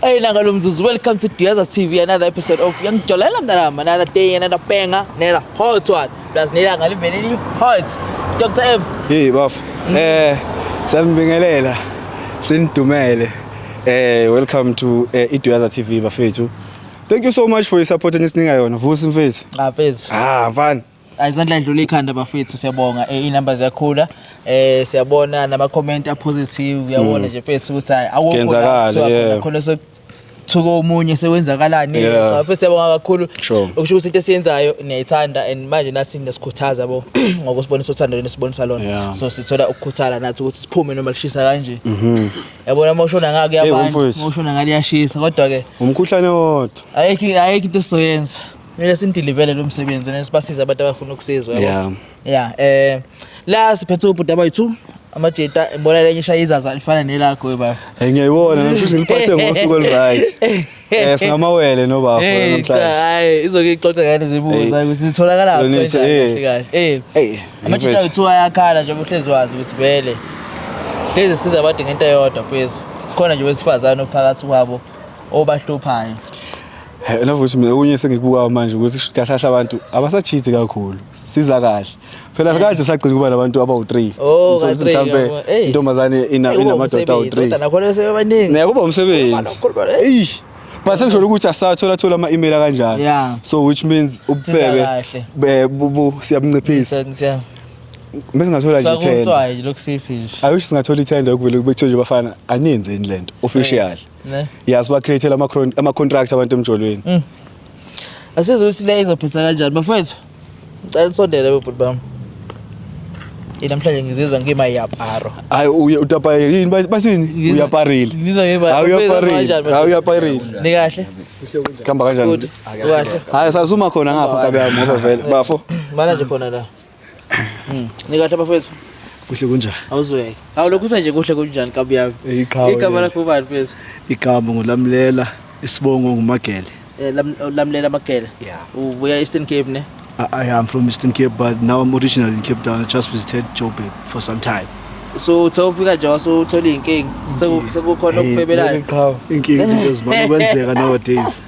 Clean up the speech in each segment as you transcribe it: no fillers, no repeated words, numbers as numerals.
Hey nangalo mzuzu, welcome to Duyaza TV, another episode of Yangijolela Mntanami, another day, another banger, another hot one. Plus nelanga livele li hot. Dr. M. Hey bafo. Sanibingelela. Sinidumele. Welcome to iDuyaza TV bafethu. Thank you so much for your support enisinika yona. Vusi mfethu. Ah mfethu. Ah mfana. Ayizandla dlula ikhanda bafethu, siyabonga. Inamba ziyakhula. Siyabona nama comment a positive, uyabona nje mfethu ukuthi hayi awukho la Kuyenzakala, kuthiwa khona khona sekuthuka omunye sekwenzakalani. Cha mfethu, siyabonga kakhulu. Okusho ukuthi into esiyenzayo niyayithanda and manje nathi niyasikhuthaza bo ngokusibonisa uthando nesibonisa lona. So sithola ukukhuthala nathi ukuthi siphume noma lishisa kanje. Yabona uma ushona ngake Hey, yabantu, mfowethu. uma ushona ngale iyashisa kodwa ke Umkhuhlane wodwa. Ayikho into esizoyenza. Kumele sinidilivele lo msebenzi nesibasize abantu abafuna ukusizwa yabo. Yeah, la siphethe ubhuti abayi-2 amajita ngibona lenye ishaya izaza lifana nelakho we baba. Hey ngiyayibona nami ngiliphathe ngosuku olu-right. Singamawele nobafo Hey, cha, namhlanje. hayi izoke ixoxe ngane zibuza Hey. ukuthi itholakala Yona ithi, kahle kahle. Hey, Amajita mfethu. ayi-2 ayakhala nje uhlezi wazi ukuthi vele hlezi siza abantu ngento eyodwa mfethu. Khona nje wesifazane ophakathi kwabo obahluphayo. Hey, navuthi mina okunye sengikubukayo manje ukuthi kahle kahle abantu abasacheat kakhulu. Siza kahle. Phela kade sagcina kuba nabantu abawu3. Oh, ka-three, mhlambe yabo. Hey. intombazane ina Hey, kuba inamadoda umsebenzi, awu3. kodwa nakhona sebebaningi. Naye kuba umsebenzi. Khuluma, khuluma, Ey. But sengisho ukuthi asathola thola ama email kanjani. So which means ubufebe Siza kahle. siyabunciphisa. Bese ngathola nje Sifaka i-tender. utswayi nje lokusisi nje. I wish singathola i-tender ukuvele kube kuthiwe nje bafana aniyenzeni lento official. Ne? Yeah, siba create ama contract abantu emjolweni. Asizwe ukuthi le izophetha kanjani bafethu. Ngicela nisondele bhuti bami. Namhlanje ngizizwa ngimayaparo. Hayi uye utaparile yini bathini? Uyaparile. Ngizizwa ngima. Hayi uyaparile. Hayi uyaparile. Ni kahle? Khamba kanjani? Good. Kahle. Hayi sazuma khona ngapha kabe yami ngoba vele bafo. Mana nje khona la. Ni kahle bafethu. Kuhle kunjani? Awuzweke. Hawu lokhu nje kuhle kunjani kabi yami. Iqhawe. Igama lakho ubani mfethu? Igama nguLamlela, isibongo nguMagele. Lamlela Magele. Yeah. Ubuya Eastern Cape ne? I am from Eastern Cape, but now I'm originally in Cape Town. I just visited Joburg for some time. So uthe ufika nje wasuthola iy'nkinga. Sekukhona okufebelayo. Iqhawe. Inkinga izinto ezivame ukwenzeka nowadays.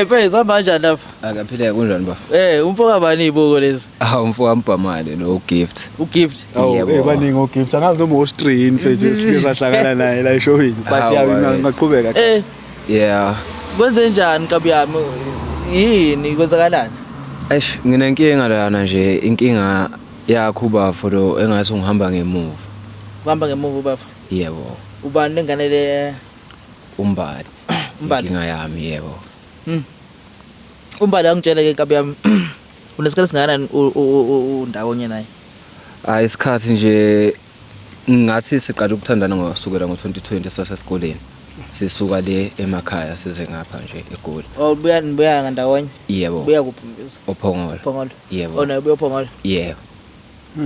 Mfethu hamba kanjani lapha? Akaphileka kunjani bafo? Umfo kabani iy'buko lezi? Ah umfo kaMbhamane no gift. Ugift. Awu Yebo. eh baningi ogift angazi noma o-stream mfethu sifike sahlangana naye la eshowini. But Hawu, yeah yes. ngaqhubeka. Yeah. Kwenze njani kabi yami? Yini kwenzakalani? Eish nginenkinga lana nje inkinga yakho bafo lo engathi ungihamba ngemuva. Uhamba ngemuva bafo. Yebo. Ubani lengane le Umbali. Umbali. Inkinga yami yebo. Umbali angitshele ke kabi yami. Unesikhathi singakanani undawonye naye? Ah isikhathi nje ngathi siqala ukuthandana ngosukela ngo2020 sasesikoleni. Sisuka le emakhaya size ngapha nje eGoli. Oh buya nibuya ngandawonye. Yebo. Buya kuphi mfethu? Ophongolo. Phongolo. Yebo. Oh naye buya Phongolo. Yebo.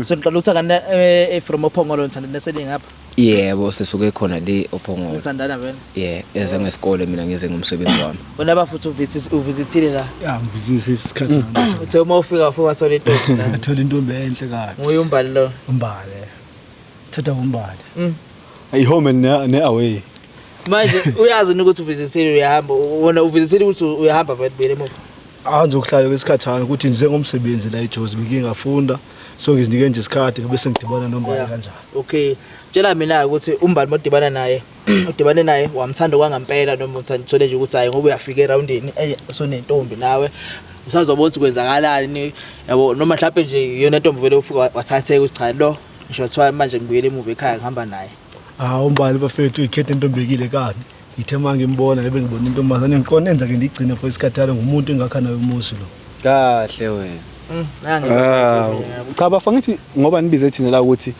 So niqala ukuthandana from Ophongolo nithandana selingapha. Yebo sisuke khona le Ophongolo. Nithandana vele. Yeah, eze ngesikole mina ngize ngomsebenzi wami. Wena bafuthi uvisithile la. Yeah, ngivisise isikhathi manje. Uthe uma ufika ufika wathola intombi la. Ngathola intombi enhle kabi. Nguye umbali lo. Umbale. Sithatha umbale. I home and ne away. Manje uyazi yini ukuthi uvisithile uyahamba wona uvisithile ukuthi uyahamba vele buyele emuva. Ah ngizokuhlala kwesikhathana ukuthi ngize ngomsebenzi la eJozi bengike ngafunda. So ngizinike nje isikhathi bese ngidibana nombali kanjani. Okay. Tshela mina ukuthi umbali modibana naye udibane naye wamthanda kwangampela noma uthanda uthole nje ukuthi hayi ngoba uyafika eroundini ey usunentombi nawe usazobona ukuthi kwenzakalani yabo noma mhlawumbe nje iyona ntombi vele ufika wathatheka ukuthi cha lo ngisho kuthiwa manje ngibuyele emuva ekhaya ngihamba naye. Ah umbali bafethu ikhethe intombekile kabi. Ngithe uma ngimbona lebe ngibona intombazane ngiqonde enza ke ndigcine for isikhathana ngumuntu engakha naye umuzi lo. Kahle wena. Nangi. Ah, cha bafa ngithi ngoba nibize thina la ukuthi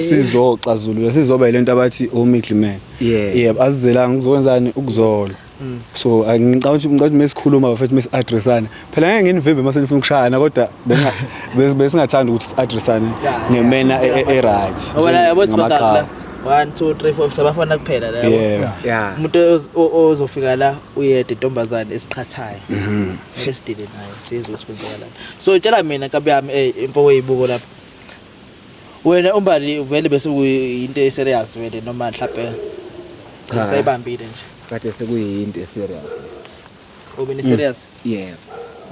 sizoxazulula sizoba yilento abathi o middleman. Yeah. Yebo azizelanga kuzokwenzani ukuzola. So ngicabanga ukuthi mesikhuluma bafethu mesi addressana. Phela ngeke nginivimbe mase nifuna ukushayana kodwa besingathanda ukuthi si addressane ngemena e right. Ngoba la yabo sibangaka la 1 2 3 4 sabafana kuphela la yabo. Yeah. Yeah. Umuntu ozofika la uyedwa intombazane esiqhathayo. Esidile nayo sizwe ukuthi kwenzakalani. So tshela mina nkabi yami imfo weyibuko lapha. Wena umbali vele bese kuyinto eserious vele noma mhlawumbe Cha. sayibambile nje. Kade sekuyinto eserious. Ube serious? Yebo.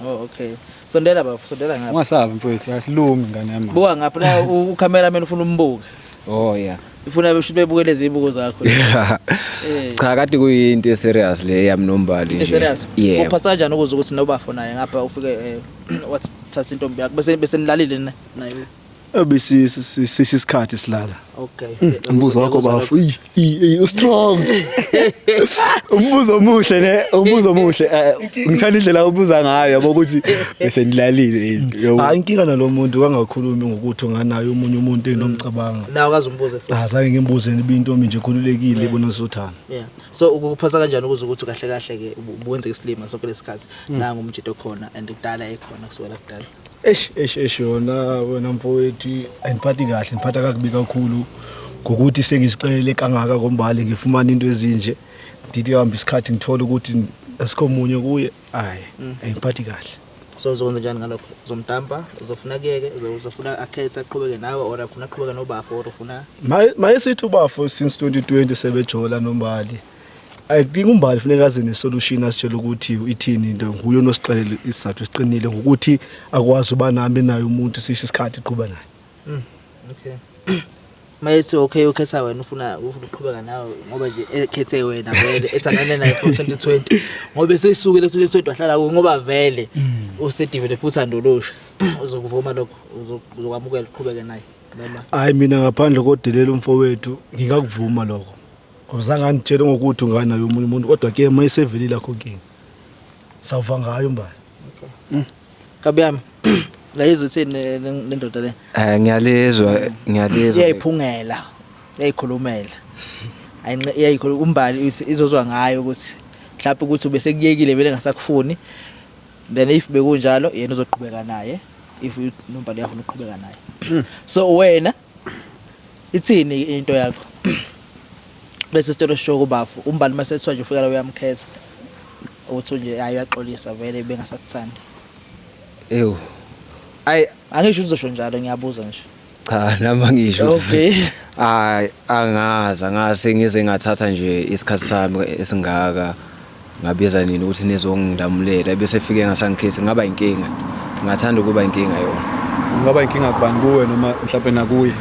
Oh, okay. Sondela bafo, sondela ngapha. Ungasabi mfowethu, asilumi ngane yami. Buka ngapha la, ucameraman ufuna umbuke. Oh yeah. Ifuna besho bebuke lezi ibuko zakho. Eh. Cha, kade kuyinto eserious le yami noMbali Into nje. serious. Yebo. Uphatha kanjani ukuze ukuthi nobafo naye ngapha ufike wathatha intombi yakho bese nilalile naye? Ebesisisikhathi silala. Okay. Umbuzo wakho bafo, u-strong. Umbuzo omuhle ne, umbuzo omuhle. Ngithanda indlela obuza ngayo yabo ukuthi bese nilalile yini. Yabo. Hayi, inkinga nalo muntu kangakhulumi ngokuthi unganayo omunye umuntu enomcabanga. Nawe kaze umbuze futhi. Azange ngimbuze, nibe intombi nje khululekile ibona sothanda. Yeah. So ukuphatha kanjani ukuze ukuthi kahle kahle ke ubuwenze isilima sonke lesikhathi, nangu umjito khona and kudala ekhona, kusukela kudala? Eish, eish, eish, yona wena mfowethu, ayindiphathi kahle, ndiphatha kakubi kakhulu ngokuthi sengizixelele kangaka koMbali ngifumana into ezinje, ndithi hamba isikhathi ngithola ukuthi asikho munye kuye. Hayi, ayindiphathi kahle. So uzokwenza njani ngalokho? Uzomdampa, uzofuna kuyeke, uzofuna akhethe aqhubeke nawe or ufuna aqhubeke nobafo or ufuna Maye sithi ubafo since 2020 sebejola noMbali. I think uMbali funeka aze ne-solution, asitshele ukuthi ithini into, nguye onosixelela isizathu esiqinile ngokuthi akwazi uba nami naye umuntu sisho isikhathi iqhuba naye. Okay. Mayethi okay, ukhetha wena, ufuna ukuqhubeka nawe ngoba nje ekhethe wena vele, ethandane naye from 2020, ngoba sesukile 2020 wahlala kuwe ngoba vele usedevelop uthando olusha, uzokuvuma lokho? Uzokwamukela uqhubeke naye noma? Hayi, mina ngaphandle kodelela umfowethu ngingakuvuma lokho ngoba zange angitshele ngokuthi unganayo omunye umuntu, kodwa ke uma isevelile akho nkinga, sawuva ngayo Mbali. Kabi yami, ngayizwa uthini le ndoda le? Ngiyalizwa, ngiyalizwa. Iyayiphungela, iyayikhulumela, ayinqe iyayikhuluma uMbali, uthi izozwa ngayo ukuthi mhlawumbe ukuthi ubese kuyekile vele ngasakufuni. Then if bekunjalo, yena uzoqhubeka naye, if noMbali uyafuna ukuqhubeka naye. So wena ithini into yakho bese sitolo show kubafu uMbali mase ethiwa nje ufika la uyamkhetha, ukuthi nje hayi, uyaxolisa vele bengasakuthandi? Ew. Ay. Angisho uzosho njalo, ngiyabuza nje. Cha, nami angisho ukuthi Okay. Hayi, angazi, ngize ngathatha nje isikhathi sami esingaka, ngabiza nini ukuthi nizongilamulela, bese fike ngasangikhethi, ngaba inkinga. Ngathanda ukuba inkinga yona. Kungaba inkinga kubani, kuwe noma mhlawumbe nakuye?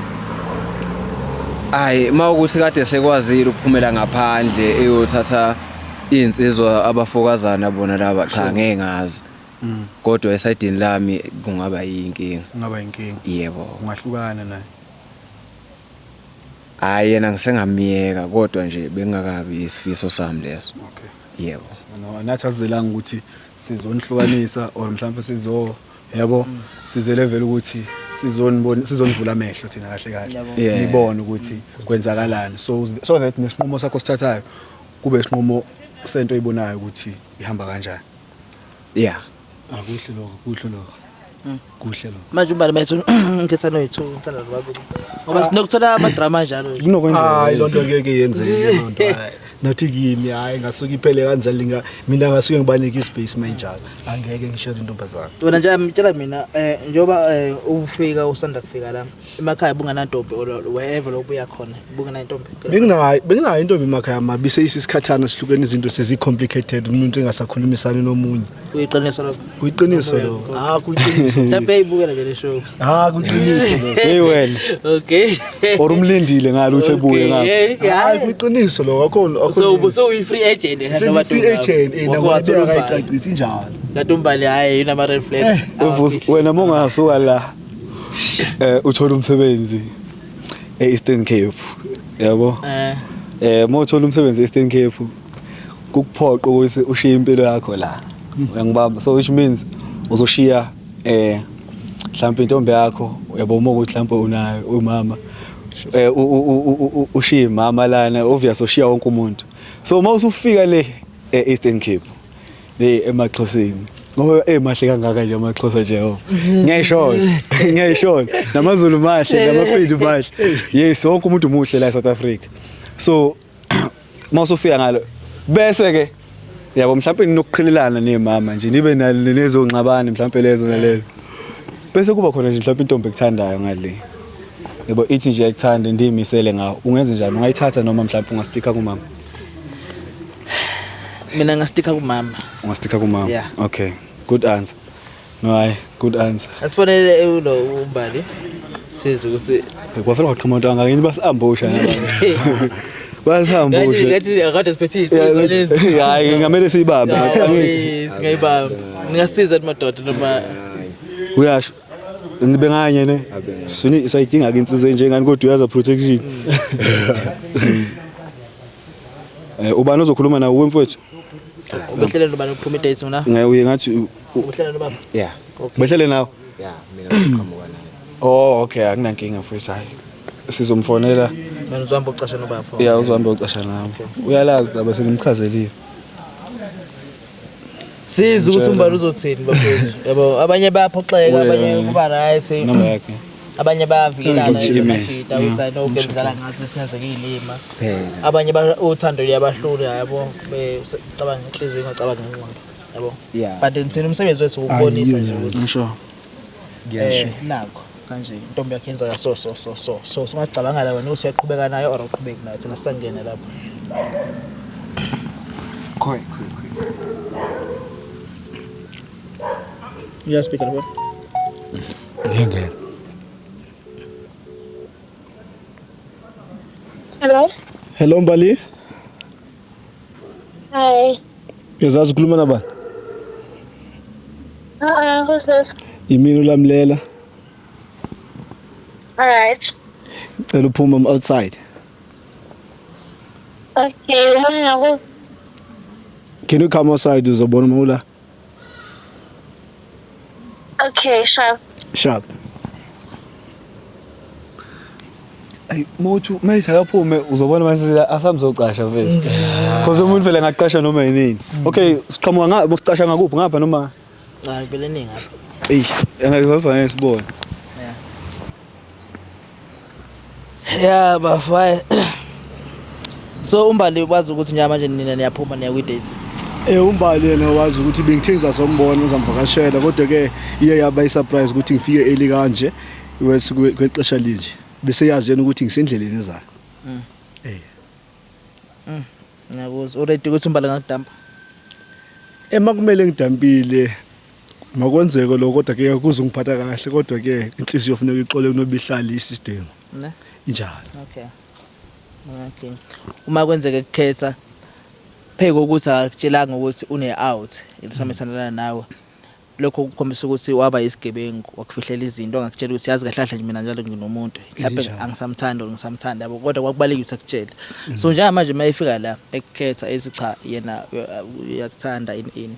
Hayi, mawukuthi kade sekwazile ukuphumela ngaphandle eyothatha insizwa, abafokazana bona laba, cha, ngeke ngazi. Kodwa esayidini lami kungaba yinkinga. Kungaba inkinga. Yebo. Ungahlukana naye? Hayi, yena ngisengamiyeka, kodwa nje bengakabi isifiso sami leso. Okay. Yebo. No, nathi asizelanga ukuthi sizonihlukanisa or mhlawumbe sizo, yabo, sizele vele ukuthi sizonibona, sizonivula amehlo thina kahle kahle. Yabo. Nibone ukuthi kwenzakalani, so that nesinqumo sakho sithathayo kube isinqumo sento oyibonayo ukuthi ihamba kanjani. Yeah. Akuhle lokho, kuhle lokho, kuhle lokho. Manje uMbali mayethi ngikhetha noyi-two, ngithanda nobabili, ngoba sinokuthola amadrama anjalo nje. Kunokwenzeka. Hayi, loo nto ngeke yenzeke loo nto, hayi, nothi kimi, hayi, ngasuke iphele kanjalo. Mina ngasuke ngibanike ispace mayinjalo, angeke ngishare intombazana. Wena nje mtshela mina, njengoba ufika, usanda kufika la emakhaya, bunganantombi or wherever lobuya khona bunganantombi? Benginayo intombi emakhaya, ma bise isisikhathana sihlukene, izinto sezi-complicated, umuntu engasakhulumisani nomunye. Kuyiqiniso lokho? Kuyiqiniso lokho, ah, kuyiqiniso. Mhlawumbe uyayibukela nje le show. Ah, kuyiqiniso lokho. Hey wena. Okay. Or umlindile ngalo ukuthi ebuye ngapha. Okay. Hayi, kuyiqiniso lokho, akhona. So ubusuyi-free agent? Sengi-free agent, nakayicacisi injalo. Kanti uMbali hhayi, unama-red flags. Uvusi, wena mongasuka la uthola umsebenzi e-Eastern Cape, yabo? Mawuthola umsebenzi e-Eastern Cape, kukuphoqa ukuthi ushiye impilo yakho la, uyangibamba? So which means uzoshiya mhlawumbe intombi yakho, uyabo, uma ukuthi mhlawumbe unayo umama, ushiye mama lana, obvious ushiya wonke umuntu. So uma usufika le e-Eastern Cape, le emaXhoseni, ngoba emahle kangaka nje amaXhosa nje, yebo, ngiyayishona, ngiyayishona, namaZulu mahle, namaPedi mahle, yes, wonke umuntu muhle la eSouth Africa. So uma usufika ngalo, bese ke, yabo, mhlawumbe ninokuqhelelana nemama nje, nibe nezongxabane mhlawumbe lezo nalezo, bese kuba khona nje mhlawumbe intombi ekuthandayo ngale, yabo, ithi nje iyayikuthanda, ndiyimisele ngawo, ungenze njani? Ungayithatha noma mhlawumbe ungasticka kumama? Mina ngasticka kumama. Ungasticka kumama? Yeah. Okay, good answer. No, hayi, good answer. Asifonele ulo uMbali. Sizwe ukuthi Kwafela kwaqhama into angakini basi-ambusha nabantu. Basi-ambusha. Ngathi akade siphethe insizwa lezi. Hayi, ngamele siyibambe. Angithi. Singayibamba. Ningasiza madoda noma Uyasho. Nibe nganye ne. Sifuna sayidinga ke insizwa enjengani kodwa uyaza protection. Ubani ozokhuluma nawe uwe mfowethu? Ubehlele nobani ukuphuma idate mina? Ngaye uye ngathi Ubehlele nobaba? Yeah. Behlele nawe. Yeah, mina ngiqhamuka naye. Oh, okay, akunankinga mfowethu, hayi. Sizomfonela. Mina uzohamba ucasha nobaba. Yeah, uzohamba ucasha nawe. Uyalazi baba sengimchazelile. Sizwe ukuthi uMbali uzothini bafethu. Yabo abanye bayaphoxeka, abanye kuba right. Namba yakhe. Abanye bayavikelana Ngithi email. bashita ukuthi hayi no ngidlala ngathi singenzeka izilima. Phela. Abanye uthando liyabahlula yabo, becabanga inhliziyo ingacabanga ingqondo yabo. Yeah. But thina umsebenzi wethu ukubonisa nje ukuthi Ngisho. Nakho kanje intombi yakhe yenza so so so so so ungacabanga la wena usuyaqhubeka nayo or uqhubeki nayo, thina sisangene lapho. Khoi khoi khoi. Yeah, speaker what? Ngiyangena. Hello. Hello Mbali. Hi. Uyazazi ukhuluma nabani? Who's this? Yimina uLamlela. All right. Cela uphume, I'm outside. Okay. Can you come outside uzobona uma ula? Okay, sharp. Sharp. Ay, mothu mayithi akaphume uzobona mase asamzocasha mfethu. Because umuntu vele angaqasha noma yinini. Okay, siqhamuka nga sicasha ngakuphi ngapha noma Hayi vele ningi. Ey, angayivava ngesibona. Yeah, bafaya. So uMbali wazi ukuthi nje manje nina niyaphuma niya kwi date. UMbali yena wazi ukuthi bengithe ngizazombona ngizamvakashela kodwa ke iye yaba isurprise ukuthi ngifike early kanje kwexesha linje. Bese yazi yena ukuthi ngisendleleni ezayo. Ngiyakuzwa. Already ukuthi uMbali ngakudampa. Ema kumele ngidampile makwenzeke lokho kodwa ke kuzongiphatha kahle kodwa ke inhliziyo kufuneka ixole kunoba ihlale isystem. Ne? Injalo. Okay. Okay. Uma kwenzeke kukhetha pheke ukuthi akutshelanga ukuthi une out elisamethandana nawe. Lokho kukhombisa ukuthi waba isigebengu wakufihlela izinto angakutshela ukuthi yazi kahle kahle nje mina njalo nginomuntu mhlawumbe angisamthanda or ngisamthanda yabo kodwa kwakubaleka ukuthi akutshele. So njengamanje mayifika la ekukhetha ethi cha yena uyakuthanda ini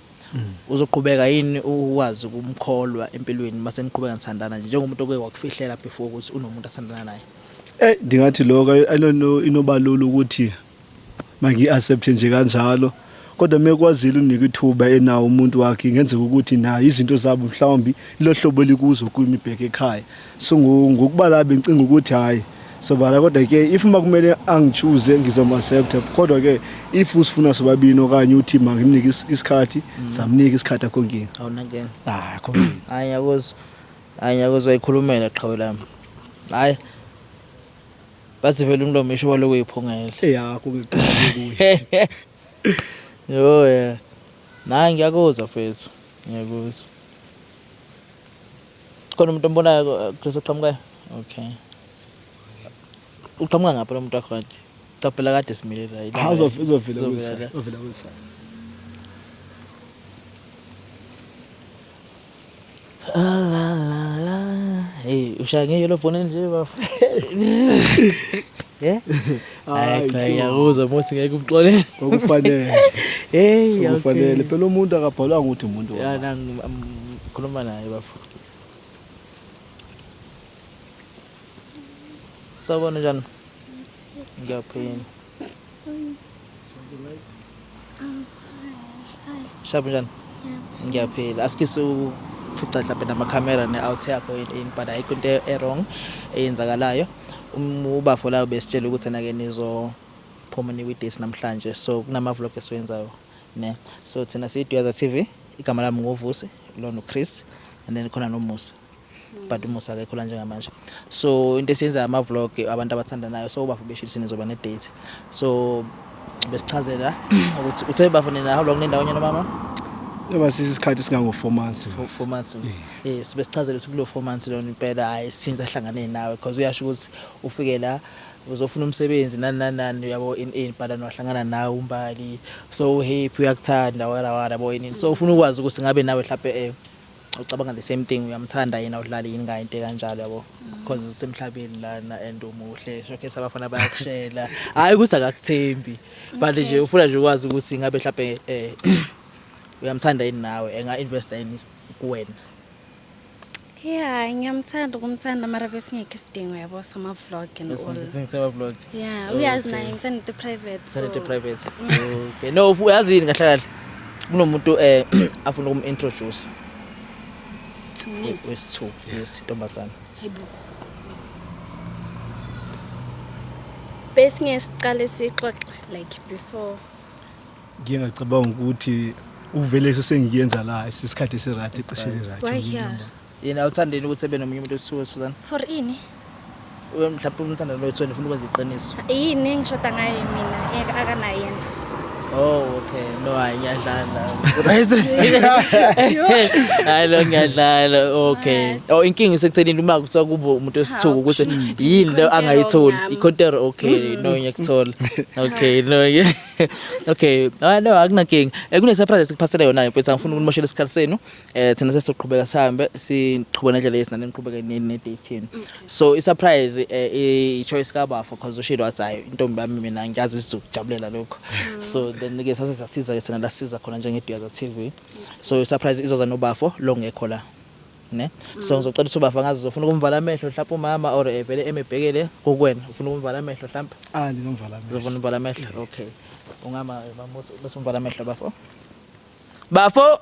uzoqhubeka yini ukwazi ukumkholwa empilweni mase niqhubeka nithandana nje njengomuntu oke wakufihlela before ukuthi unomuntu athandana naye? Ndingathi lokho I don't know inobalula ukuthi mangi-accept nje kanjalo kodwa mekwazile unika ithuba enawo umuntu wakhe ingenzeka ukuthi naye izinto zabo mhlawumbi lohlobo likuzo kumibheke ekhaya. So ngokuba la bengicinga ukuthi hayi sobala kodwa ke if makumele angichoose ngizom-accept kodwa ke if usifuna sobabini okanye uthi mangimnike isikhathi samnika isikhathi akho nkinga. Awunankinga. Hayi akho nkinga. Hayi ngiyakuzwa. Hayi ngiyakuzwa ikhulumela qhawe lami. Hayi bathi vele umlomo isho lokho uyiphungela. Eyakho kuye. Yo yeah. Nayi ngiyakuzwa mfethu. Ngiyakuzwa. Khona umuntu ombonayo Chris oqhamukayo? Okay. Uqhamuka ngapha lo muntu wakho kade? Cha phela kade simile la. Ha uzovela kuyisa. Uzovela kuyisa. La la la. Hey, ushaya ngeyelo phone nje bafo. Yeah. Hayi cha ngiyakuzwa muthi ngeke umxolele. Ngokufanele. Hey, ngokufanele phela umuntu akabhalwanga ukuthi umuntu. Ya nangu khuluma naye bafo. Sawubona njani? Ngiyaphila. Shabu njani? Ngiyaphila. Asikise ufuca mhlawumbe namakhamera ne-out yakho in but ayikho into e-wrong eyenzakalayo. Ubafo lawo besitshela ukuthi ena-ke nizophuma nikwidate namhlanje so kunama-vlog esiwenzayo ne. So thina siyiDuyaza TV, igama lami nguVusi, lona uChris and then khona noMusa. But uMusa akekho la njengamanje. So into esiyenza ama-vlog abantu abathandanayo so ubafo beshilo nizoba ne-date. So Besichazela ukuthi uthe bafune na how long nendawonye nomama? Yaba sisikhathi esingango 4 months. 4 months. Yes, besichazela ukuthi kulo 4 months lona impela hayi since ahlangane nawe because uyasho ukuthi ufike la uzofuna umsebenzi nani nani nani, uyabo, in but wahlangana nawe uMbali, so happy, uyakuthanda, wara wara, yabo, in so ufuna ukwazi ukuthi ngabe nawe mhlawumbe ucabanga the same thing, uyamthanda yena, udlala yini ngayo, into kanjalo, yabo, because semhlabeni lana and umuhle, showcase abafana bayakushela, hayi ukuthi akakuthembi, but nje ufuna nje ukwazi ukuthi ngabe mhlawumbe uyamthanda yini nawe, enga investa yini kuwena. Yeah, ngiyamthanda ukumthanda, mara besingekho isidingo, yabo, sama-vlog and all. Sama vlog. Yeah, uyazi naye ngithanda into private. So Thanda private. Okay, no, uyazi yini kahle kahle, kunomuntu afuna ukum-introduce. To me? Wesi-two, yes, intombazana. Hayibo. Besingeke siqale sixoxe like before? Ngiye ngacabanga ukuthi uvele sengiyenza la isikhathi esiright, ixesha elirait. Why here? Yena awuthandeni ukuthi ebe nomunye umuntu wesithuba wesifazane? For ini? Mhlawumbe umthanda lo wethu, ufuna ukwazi iqiniso. Yini engishoda ngayo mina akanayo yena? Oh, okay. No, hayi, ngiyadlala. Right. Hayi lo, ngiyadlala. Okay. Oh, inkinga isekuthenini uma kuthiwa kubo umuntu wesithuku ukuthi yini lo angayitholi. Ikhontero, okay. No, ngiyakuthola. Okay, no. Okay. Ah no, akunankinga. Kune surprise esikuphathele yona mfethu, angifuni ukunimoshela isikhathi senu. Thina sesizoqhubeka sihambe siqhubeka nendlela yethu nani niqhubeke ne date yenu. So i surprise i choice kabafo because ushilo wathi hayi, intombi yami mina ngiyazi ukuthi uzokujabulela lokho. So then ke sase sasiza ke thina la siza khona njenge Duyaza TV. So i surprise izoza nobafo lo ngekho la. Ne? So ngizocela ukuthi ubafa ngazi uzofuna ukumvala amehlo mhlawumbe umama or vele emebhekele kokwena. Ufuna ukumvala amehlo mhlawumbe? Ah, ndinomvala amehlo. Uzofuna ukumvala amehlo. Okay. Ungama mama bese umvala amehlo bafo. Bafo.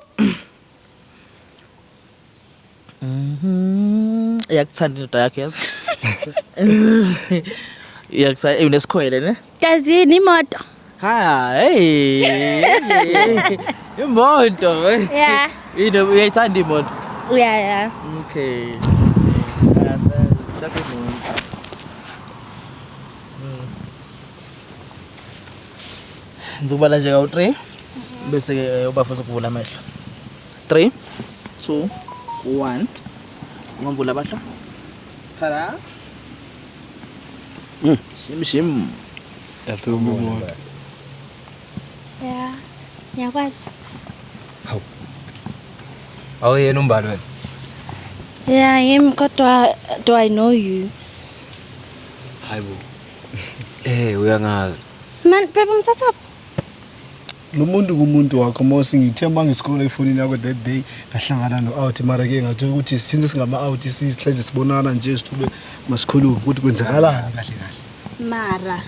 Iyakuthanda indoda yakhe yazi. Iyakuthanda, unesikhwele ne? Kazini imoto. Ha, hey. Imoto. Yeah. Yini, uyayithanda imoto? Yeah. Okay. Asa, sithathe imoto. Ngizobala nje kawu 3 bese ke ubafo sokuvula amehlo. 3 2 1. Ungamvula abahla. Tada. Shim shim. Imoto. Yeah. Ngiyakwazi. Awuyena uMbali wena? Yeah, yimi, kodwa do I know you? Hayibo. Uyangazi. Man, babe, umthatha. Lo muntu kumuntu wakho mos, ngithe uma ngiscrolla efonini yakho that day ngahlangana no-out, mara ke ngathi ukuthi since singama-out sihlezi sibonana nje, sithube masikhulume ukuthi kwenzakalani kahle kahle. Mara.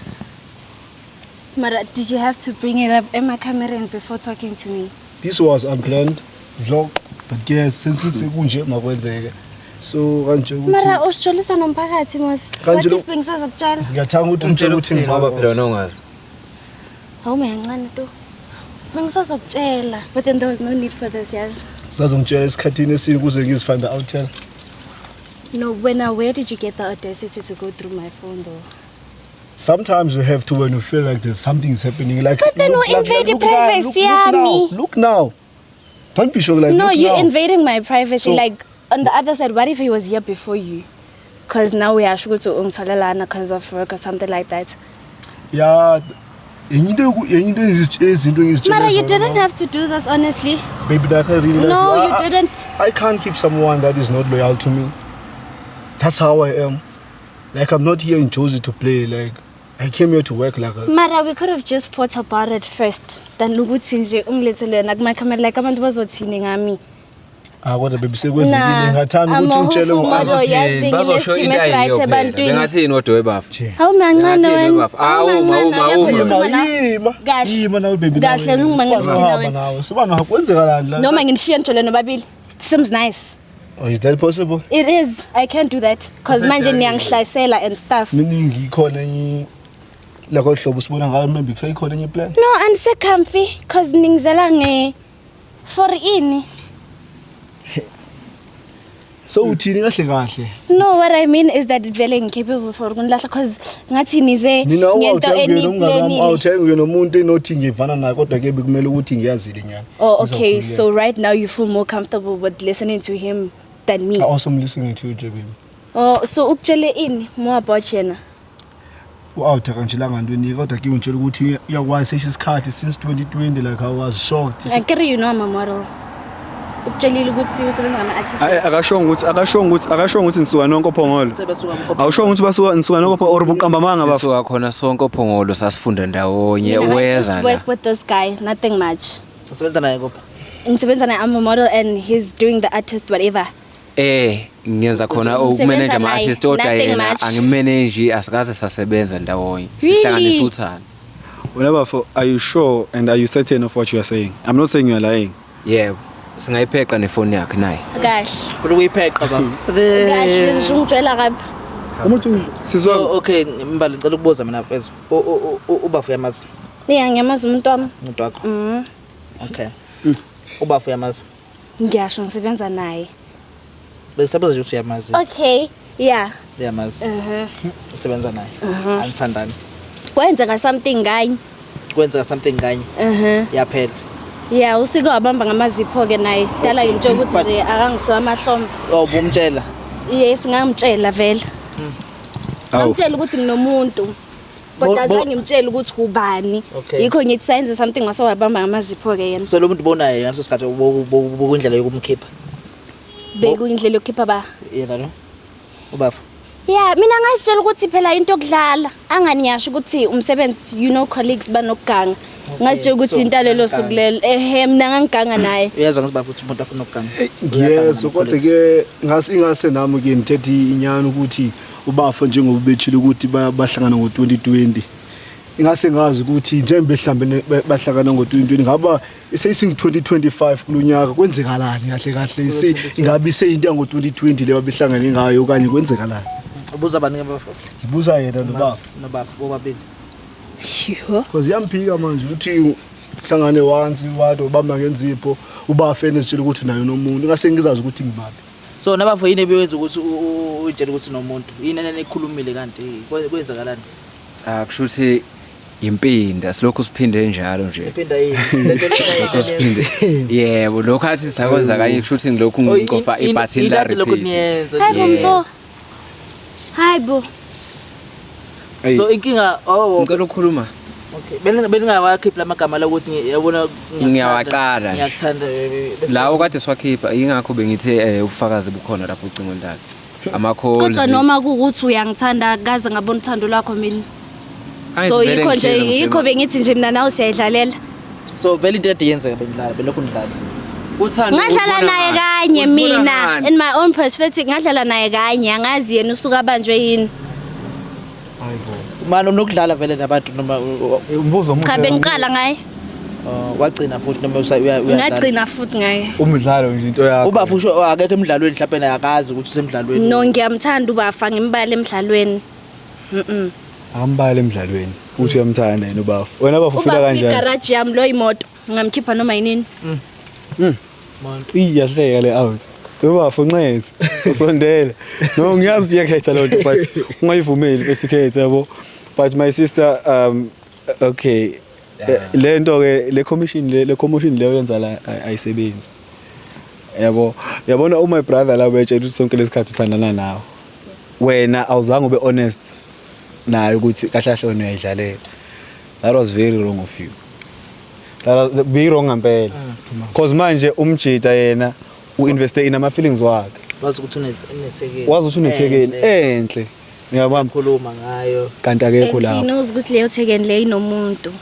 Mara, did you have to bring it up emakamereni before talking to me? This was unplanned vlog, but yes, since sekunje makwenzeke, so kanje ukuthi Mara usijolisa nomphakathi mos. Kanje What if bengisazokutshela? Ngiyathanga ukuthi umtshele ukuthi Ngoba phela wena ungazi. Hawu, mayancane tu. Bengisazokutshela, but then there was no need for this, yes. Sazongitshela esikhathini esini ukuze ngizifind out tell? No, wena, where did you get the audacity to go through my phone though? Sometimes you have to when you feel like there's something is happening, like But then look, we invade look the privacy now, look, yami. now, look now, don't be shocked, like No, look you're now. invading my privacy. So- Like, on the other side, what if he was here before you? Because now we are sure to ungitholelana because of work or something like that. Yeah, enye into izinto engizitshela Mara, you zona didn't now. have to do this, honestly. Baby, like I really No, like you didn't. I can't keep someone that is not loyal to me. That's how I am. Like, I'm not here in Jozi to play. Like, I came here to work, like a, Mara, we could have just thought about it first. Than ukuthi nje ungilethele yona kuma-camera, like abantu bazothini ngami? Ah, kodwa baby, sekwenzekile, ngingathanda ukuthi ungitshele Model, yazi Bazosho nginesimo into ayiyo esiright phela. ebantwini. Bengathini kodwa webafu? Hawu, mancane Bengathini wena. webafu? Awuma, awuma, awuma. Yima, yima. Kahle. Yima nawe baby. Kahle, Nawe. nginguma Sibanohamba ngisidina wena. nawe. Sibanohamba, kwenzekalani la? Noma nginishiye nijole nobabili. It seems nice. Oh, is that possible? It is. I can't do that because manje niyangihlasela and stuff. Miningi ikhona enye like hlobo sibona ngayo, maybe ikhona enye plan. No, andise-comfy because ningizela nge for ini? So uthini kahle kahle? No, what I mean is that vele ngicapable for ukunilahla cause ngathi nize Nina ngento awuthengi eniplanile. awuthengi nomuntu enothi ngivana naye kodwa ke bekumele ukuthi ngiyazile nyana. Oh, okay. So right now you feel more comfortable with listening to him than me. I also am listening to you, baby. Oh, so ukutshele ini more about yena? U-out akangitshelanga ntweni kodwa ke ngitshela ukuthi uyakwazi sesho isikhathi since 2020, like I was shocked. Akere you know I'm a model. Ukutshelile ukuthi usebenza ngama-artist. Hayi, akashongo ukuthi nisuka nonke oPhongolo. Sebasuka mkopho. Awushongo ukuthi basuka nisuka nonke oPhongolo or buqamba amanga bafo? Sisuka khona sonke oPhongolo, sasifunda ndawonye. Mina, I Weza just la. work with this guy, nothing much. Usebenza naye kuphi? Ngisebenza naye, I'm a model and he's doing the artist whatever. Ngiyenza khona Ngisebenza ukumanage naye, ama-artist kodwa nothing yena much. angimanage, asikaze sasebenza ndawonye. Really? Sihlanganisa uthando. Wena bafo, are you sure and are you certain of what you are saying? I'm not saying you are lying. Yebo, singayipheqa nefoni yakhe naye. Kahle. Funa ukuyipheqa baba. Kahle nje ungitshela kabi. Umuntu sizwa. So okay, Mbali, ngicela ukubuza mina mfethu. Ubafu uyamazi? Yeah, ngiyamazi umuntu wami. Umuntu wakho. Okay. Ubafu uyamazi? Ngiyasho ngisebenza naye. Besisabuza nje ukuthi uyamazi. Okay. Yeah. Uyamazi. Usebenza naye. Anithandani. Kwenzeka something kanye. Kwenzeka something kanye. Yaphela. Yeah, usike wabamba ngamazipho ke naye. Dala ngimtshela ukuthi nje akangisuka amahlombe. Oh, bumtshela. Yes, ngamtshela vele. Awu. Ngamtshela ukuthi nginomuntu. Kodwa Bo- zange ngimtshele ukuthi ubani. Okay. Yikho ngithi sayenze something wase wabamba ngamazipho ke yena. So lo muntu bonaye ngaso sikhathi bokundlela yokumkhipha. Bekuyindlela yokukhipha ba. Yena lo. Ubafu. Yeah, mina ngazitshela ukuthi phela into yokudlala. Angani ngiyasho ukuthi umsebenzi, you know, colleagues banokuganga. Ngazitshela ukuthi so, into lelo uyaganga. suku lelo. Ehe, mina ngangiganga naye. Uyezwa ngithi bafu ukuthi umuntu wakho unokuganga. Ngiyezwa kodwa ke ngase nami ke ngithethe inyani ukuthi ubafa njengoba ubetshile ukuthi bahlangana ngo-2020, ingase ngazi ukuthi njengoba mhlambe bahlangana ngo-2020 ngaba seyisingu-2025 kulo nyaka, kwenzekalani kahle kahle? Ingabe iseyinto yango-2020 le babehlangane ngayo okanye kwenzekalani? Ubuza bani ke bafu? Ngibuza yena nobafa. Nobafu bobabili. Yho. Because iyamphika manje ukuthi hlangane once wado bamba ngenzipho ubafe nezitshela ukuthi nayo nomuntu, ngase ngizazi ukuthi ngibaphi. So nabafo, yini ebeyenza ukuthi uyitshele ukuthi nomuntu? Yini enikhulumile kanti kwenzakalani? Ah, kusho ukuthi impinda silokhu siphinde njalo nje. Iphinda yini? Lento lena. Siphinde. Yebo, lokho athi sakwenza kanye kusho ukuthi ngilokhu Oh, ngicofa ibutton la into lokhu repeat. niyenza. Hayi bo Yes. mso. Hayi bo. Hey. So inkinga, oh. Ngicela ukukhuluma. Okay. Beningawakhiphi lamagama la ukuthi yabona Ngiyawaqala nje. Ngiyakuthanda Lawo kade siwakhipha, ingakho bengithe ubufakazi bukhona lapho ucingweni lakhe. Ama calls. Kodwa noma kuwukuthi uyangithanda, kaze ngabona uthando lwakho mina. Angithi So vele yikho nje ngihleli yikho bengithi nje mina nawe siyayidlalela. So vele into ede yenzeka benidlala, belokhu nidlala. Uthando Ngadlala ulibona naye ngani? kanye Ulibona mina ngani? in my own perspective ngadlala naye kanye, angazi yena usuka abanjwe yini. Manje unokudlala vele nabantu noma Umbuzo omuhle. Cha, bengiqala ngaye. Wagcina futhi noma uyadlala? Ngagcina futhi ngaye. Umdlalo nje into yakho. Ubafu usho akekho emdlalweni, mhlawumbe naye akazi ukuthi usemdlalweni. No, ngiyamthanda ubafa, ngimbale emdlalweni. Ambale emdlalweni. Uthi uyamthanda yena ubafu. Wena bafu ufila Ubafa kanjani? igaraji yami lo imoto ngingamkhipha noma yinini. Iyahleka le out. Ubafu ncese. Usondele. No, ngiyazi ukuthi iyakhetha lo nto but ungayivumeli bethi khetha yabo. But my sister, okay. Le nto ke le commission leyo yenza la ayisebenzi. Yabo, yabona my brother la betshela ukuthi sonke lesikhathi uthandana nawe. Wena awuzange ube honest naye ukuthi kahle kahle wena uyayidlalela. That was very wrong of you. That was be wrong ngempela. Cause manje umjita yena uinveste in ama feelings wakhe. Wazi ukuthi unethekeni. Wazi ukuthi unethekeni enhle. Ngiyabamba Khuluma ngayo. Kanti akekho And he lapho. knows ukuthi leyo thekeni leyo inomuntu.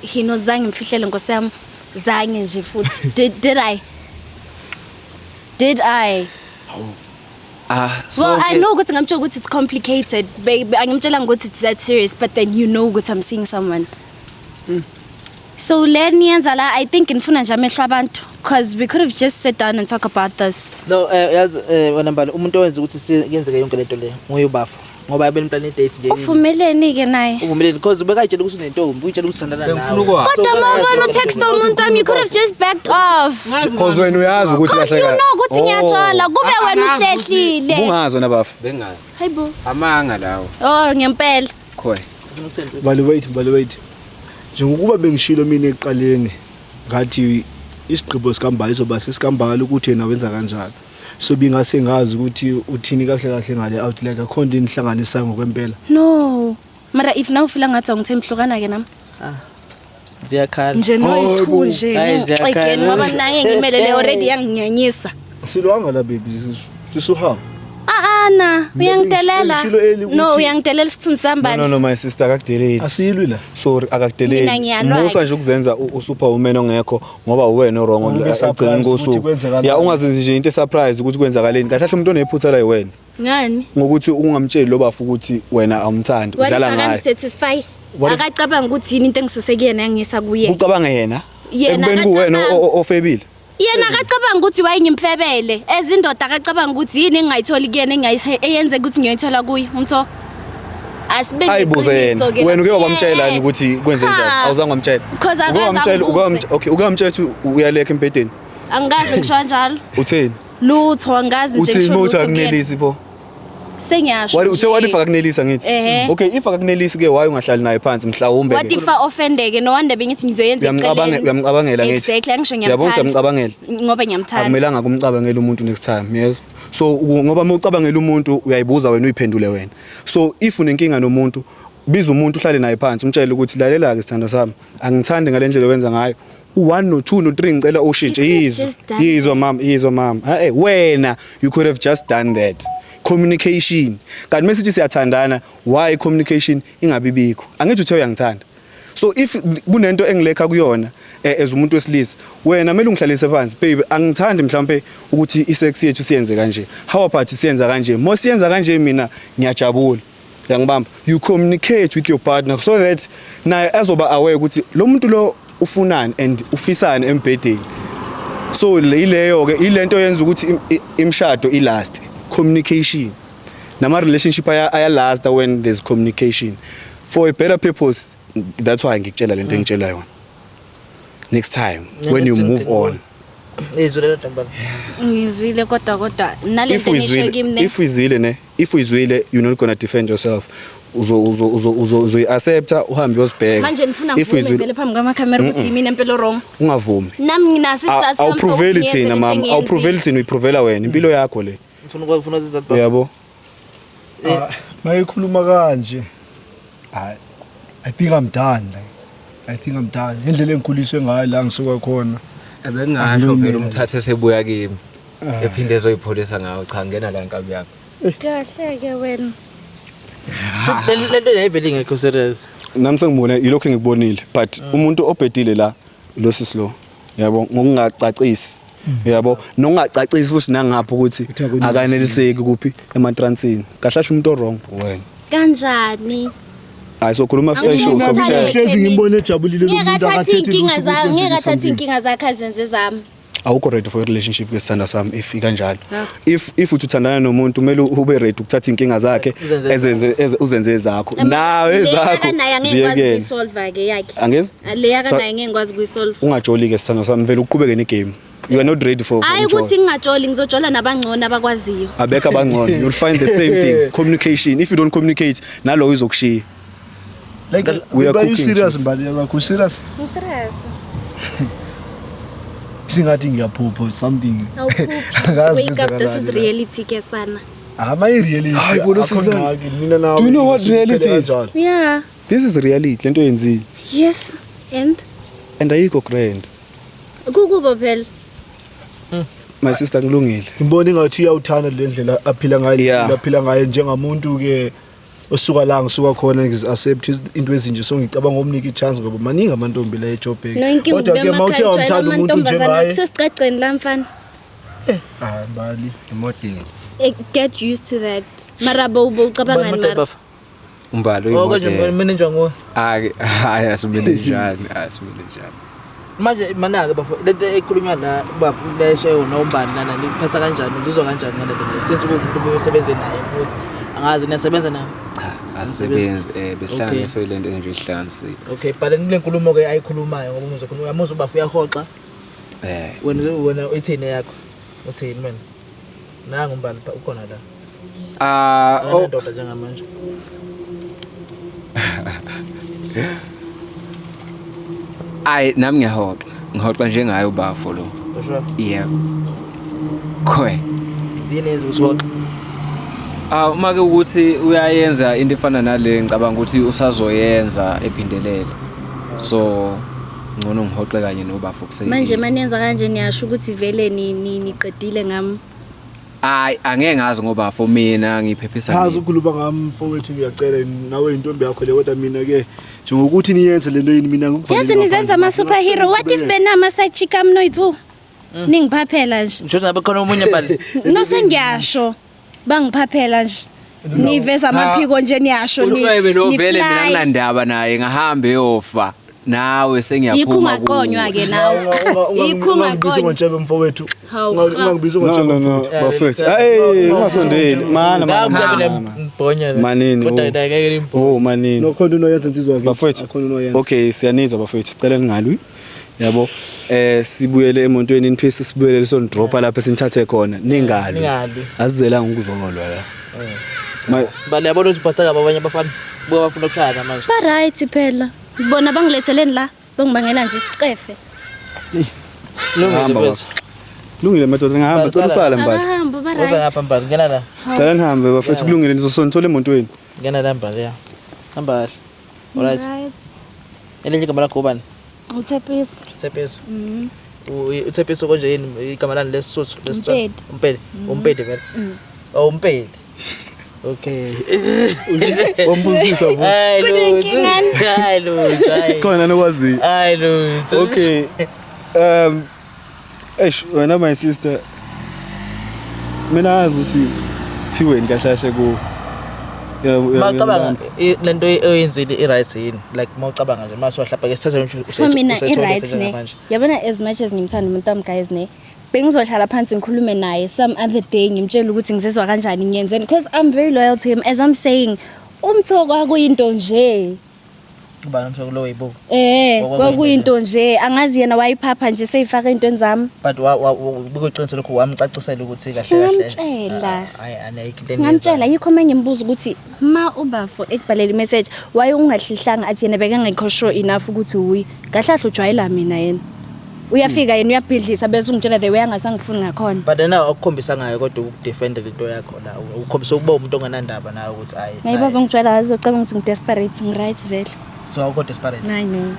He knows, zange ngimfihlele nkosi yami. Zange nje futhi. Did I? Did I? Ah, Well, I sonke- know ukuthi ngamtshela ukuthi it's complicated. Babe, angimtshelanga ukuthi it's that serious, but then you know ukuthi I'm seeing someone. So le niyenza la, I think ngifuna nje amehlo abantu because we could have just sit down and talk about this. No, yazi wena Mbali, umuntu owenza ukuthi kuyenzeke yonke lento le nguye ubafu. Ngoba beniplane date nje. Uvumeleni ke naye? Uvumeleni because bekayitshela ukuthi unentombi, uyitshela ukuthi uthandana Bengifuna nawe. ukwazi. Kodwa uma ubona utext umuntu wami, you could have just backed off. Cause wena uyazi ukuthi Cause kahle you kahle. know ukuthi ngiyajola, kube Ah, wena angazi ukuthi- uhlehlile. Bungazi wena bafu. Bengazi. Hayibo. Amanga lawo. Oh, ngempela. Khoe. Mbali wait, Mbali wait. Njengokuba bengishilo mina ekuqaleni ngathi isigqibo sikaMbali soba sesikaMbali ukuthi yena wenza kanjani. So bingase ngazi ukuthi uthini kahle kahle ngale out like akho nto inihlanganisayo ngokwempela. No. Mara if now ufila ngathi awungithembi hlukana ke nami. Ziyakhala. Nje noyi-two nje Hayi, ngixegeni ziyakhala. ngoba naye ngimelele already yanginyanyisa. Silwanga la baby sisuhamba. Ah na, Mina uyangidelela. bengishilo early No, ukuthi- uyangidelela isithunzi No sambali. no no my sister akakudeleli. Asilwi la. Sorry Mina akakudeleli. ngiyalwa-ke. Musa nje ukuzenza usuperwoman ongekho ngoba uwena wrong Ube ekugcineni surprise ukuthi kosuku. kwenzakalani. Ya ungazenzi nje into esurprise ukuthi kwenzakaleni. Kahle kahle umuntu onephutha la yiwena. Ngani? Ngokuthi ungamtsheli lo bafu ukuthi wena awumthandi What if udlala ngaye. akangisatisfy? What if- Akacabanga ukuthi yini into engisuse kuyena yangisa kuye. Kucabanga yena. Yena Ekubeni kuwena akacabanga. ofebile. Yena akacabanga ukuthi wayengimfebele. Ezindoda akacabanga ukuthi yini engingayitholi kuyena eyenze ukuthi ngiyoyithola kuye. Umtho. Asibe Ayibuze yena. neqiniso ke Wena uke la. wamtshela yini ukuthi kwenze njani? Cha. Awuzange wamtshela. Because Uke akaze wamtshela, uke angibuze. okay, uke wamtshela ukuthi uyalekha embhedeni. Angikaze ngisho kanjalo. Utheni? Lutho angazi nje Utheni ngisho uma uthi lutho kuyena. akunelisi pho? Sengiyasho. What uthe what if nje. akakunelisa ngithi? Ehhe. Okay, if akakunelisi ke why ungahlali naye phansi mhlawumbe What ke? if a-offendeke? No wonder bengithi ngizoyenza Uyamcabangela eceleni. uyamcabangela ngithi. Exactly, angisho Uyabona ukuthi ngiyamthanda. uyamcabangela. Ngoba ngiyamthanda. Akumelanga kumcabangela umuntu next time, yes. So ngoba uma ucabangela umuntu uyayibuza wena uyiphendule wena. So if unenkinga nomuntu biza umuntu uhlale naye phansi umtshele ukuthi lalela ke sithando sami angithandi ngale ndlela owenza ngayo. U1 no 2 no 3 ngicela ushintshe You could have yizwa. just done Yizwa mama, yizwa mama. Eh wena you could have just done that. Communication. Kanti mesithi siyathandana why communication ingabi bikho? Angithi uthe uyangithanda. So if kunento engilekha kuyona as umuntu wesilisa wena kumele ungihlalise phansi baby angithandi mhlambe ukuthi isex yethu siyenze kanje how about siyenza kanje mo siyenza kanje mina ngiyajabula uyangibamba you communicate with your partner so that naye azoba aware ukuthi lo muntu lo ufunani and ufisani embhedeni so ileyo ke ilento yenza ukuthi imishado ilast communication nama relationship aya last when there's communication for a better purpose. That's why ngikutshela lento engitshela yona next time when you move on. Izwi lelo Mbali. Ngizwile kodwa kodwa If nalento engisho uyizwile kimi ne. if uyizwile ne if uyizwile you're not going to defend yourself uzo uzo uzo uzo uzoyi-accepta uhambe uyozibheka. Manje nifuna If ngivume uyizwile vele phambi kwamakhamera ukuthi yimina impela wrong. ungavumi. Nami nginaso isizathu sami Awuproveli sokuthi ngiyenze thina lento mama engiyenzile. awuproveli thina uyiprovela wena impilo yakho le. Ngifuna ukufuna isizathu baba. Uyabo. Ah, mayekhuluma kanje. I think I'm done like. I think I'm done. Indlela engikhuliswe ngayo la ngisuka khona. Ebengasho vele umthathe sebuya kimi. Ephinde ezoyipholisa ngawo cha ngena la inkabi yakho. Kahle ke wena. Lento yayivele ingekho serious. Nami sengibone yilokho engikubonile but umuntu obhedile la lo sisi lo yabo ngokungacacisi yabo nokungacacisi futhi nangapha ukuthi Uthi akaneliseki. akaneliseki kuphi ematransini kahle kahle umuntu wrong wena. Kanjani? Hayi sokhuluma after Angisho show ukuthi sokutshela. Hlezi ngimbone ejabulile lo Ngeke muntu athathe akathethi inkinga lutho zami, ukuthi ngeke kwenzeke athathe something. inkinga zakhe azenze zami. Awukho ready for a relationship ke sithanda sami if ikanjalo if uthi uthandana nomuntu kumele ube ready ukuthatha inkinga zakhe Uzenze ezenze uzenze ezakho nawe ezakho naye angeke ngikwazi ziyekele kuyisolve ke yakhe. Angezi Le yakanaye ngeke ngikwazi kuyisolve. Ungajoli ke sithanda sami vele uqhubeke negame you are not ready for Hayi ukujola. ukuthi ngingajola ngizojola nabangcono abakwaziyo. Abekho abangcono you'll find the same thing communication if you don't communicate nalowo izokushiya. Like We are are you cooking, serious chief. Mbali yakho serious? Ngiserious. Singathi ngiyaphupha or something. Awuphuphi. Angazi Wake up, this is kwenzakalani la. reality ke sana. Ah, my reality. Hayi bo, lo Akho sisi lana. ngxaki, mina nawe Do you know what siphele reality is? kanjalo. Yeah. This is reality lento yenzile. Yes. And And ayikho grand. kukubo phela. My sister ngilungile. Ngibona engathi uyawuthanda le ndlela aphila ngayo Yeah. aphila ngayo njengamuntu ke osuka la ngisuka khona ngizi-accept into ezinje so ngicabanga umnika i-chance ngoba maningi amantombi la eJoburg. No inkinga Kodwa ke ube uma uthe emakhaya awumthanda umuntu amantombazana njengaye kusesicaceni la mfana. ah Mbali Imodeli. Get used to that. Mara bo bo ucabangani mara. Baba. Umbali Oh konje uyimodeli. manager nguwe. Ake hayi asibele njani, asibele njani. Manje manake bafo lento ekhulunywa la bafo lesho yona umbani lana niphatha kanjani uzizwa kanjani ngale nto le since kuwumuntu obuye usebenze naye futhi Angazi niyasebenza na? Cha, asebenzi Okay. behlanganiswe lento nje ihlanganisile. Okay, bhala kule nkulumo ke ayikhulumayo ngoba umuzwa khona uyamuzwa uba uyahoxa. Wena uthini yakho? Uthini wena? Nangu umbali ukhona la. Ah, oh, Akanandoda njengamanje. Ayi nami ngiyahoxa. Ngihoxa njengaye ubafo lo. Usho Yebo. Khwe. yini yenza ukuthi uhoxe? Ah, uma ke ukuthi uyayenza into efana nale, ngicabanga ukuthi usazoyenza ephindelele. So ngcono ngihoxe kanye nobafo kuse. Manje maniyenza kanje niyasho ukuthi vele niqedile ngami. Hayi, angeke ngazi ngoba for mina ngiphephisa Chazi mina. ukukhuluma ngami mfowethu, ngiyacela, nawe intombi yakho le, kodwa mina ke njengokuthi niyenze lento yini mina ngikuvalele Yazi nizenza ngaphandle. ama-superhero. What if benama-side chick ami noyi-two? Ningiphaphela nje. Ngisho ngabe khona omunye mbali. No, sengiyasho. Bangiphaphela nje. Niveza amaphiko nje niyasho ni. Ucwebe lo ni vele mina fly. nginandaba naye, ngahambe yofa. Nawe Yikho sengiyaphuma. ungaqonywa ke nawe. Yikho Ungangibizi ungaqonywa. ngontshebe mfowethu. Hawu, Ungangibizi No ngontshebe no no mfowethu. bafethu. Hey, ungasondeli. Mana mana. Ngabe mana. mbhonya la. Manini. Kodwa oh. ngeke limbhonye. Oh manini. No, khona unoyenza insizwa yakhe. Bafethu. Akhona unoyenza. Okay, siyanizwa bafethu. Sicela ningalwi. Yabo. Sibuyele emontweni in peace, sibuyele sonidropa lapha esinithathe khona. Ningalwi. Ningalwi. Asizelanga ukuzolwa la. Ma Mbali yabona ukuthi uphatha kabi abanye abafana. Buka bafuna ukushayana manje. Ba-right phela. Bona bangiletheleni la. Bangibangela nje isicefe. Lungile Hamba, mfethu. Kulungile madoda, ngihamba. Mbali, Cela usale sala. mbali. Abahambe Woza ba-right. ngapha mbali, ngena la. Cela nihambe bafethu, kulungile nizosonithola emontweni. Ngena la mbali ya. Hamba kahle. Alright. Right. Elinye igama lakho ubani? Uthepisi. Uthepiso. Uthepiso konje yini igama lani leSotho leSetswana? Umpedi. Umpedi. Umpedi vele. Oh, umpedi. Okay. Wambuzisa bo. Hayi lutho. Hayi lutho. Hayi. Khona nokwazi. Hayi lutho. Okay. Eish wena my sister. Mina azi ukuthi thiweni kahle kahle ku. Mawucabanga lento oyenzile i-right yini? Like mawucabanga nje mase wahlapha ke sithathe nje For mina usethole i-right ne. njengamanje. Yabona, as much as ngimthanda umuntu wami guys ne. Bengizohlala phansi ngikhulume naye some other day, ngimtshele ukuthi ngizizwa kanjani, ngiyenzeni, because I'm very loyal to him. As I'm saying, umthoko akuyinto nje. Ubani umthoko lo weyibuko? Kwakuyinto nje, angazi yena wayiphapha nje seyifaka ey'ntweni zami. But bekuyiqiniso lokhu, wamcacisela ukuthi kahle kahle? Ngamtshela. Hayi, anayikho into Ngamtshela, yikho uma ngimbuza ukuthi ma ubafo ekubhalela imessage waye ungahlihlanga, athi yena bekangekho sure enough ukuthi uyi kahle kahle ujwayela mina. Yena uyafika, yena uyabhidlisa, bese ungitshela the way angasangifuni ngakhona. But yena akukhombisa ngayo kodwa ukudefenda lento yakho la, ukukhombisa ukuba umuntu ongenandaba nawe ukuthi hayi. Ngaye bazongijwayela, azocabanga ukuthi ngi-desperate. Ngi-right vele. So awukho desperate? I know.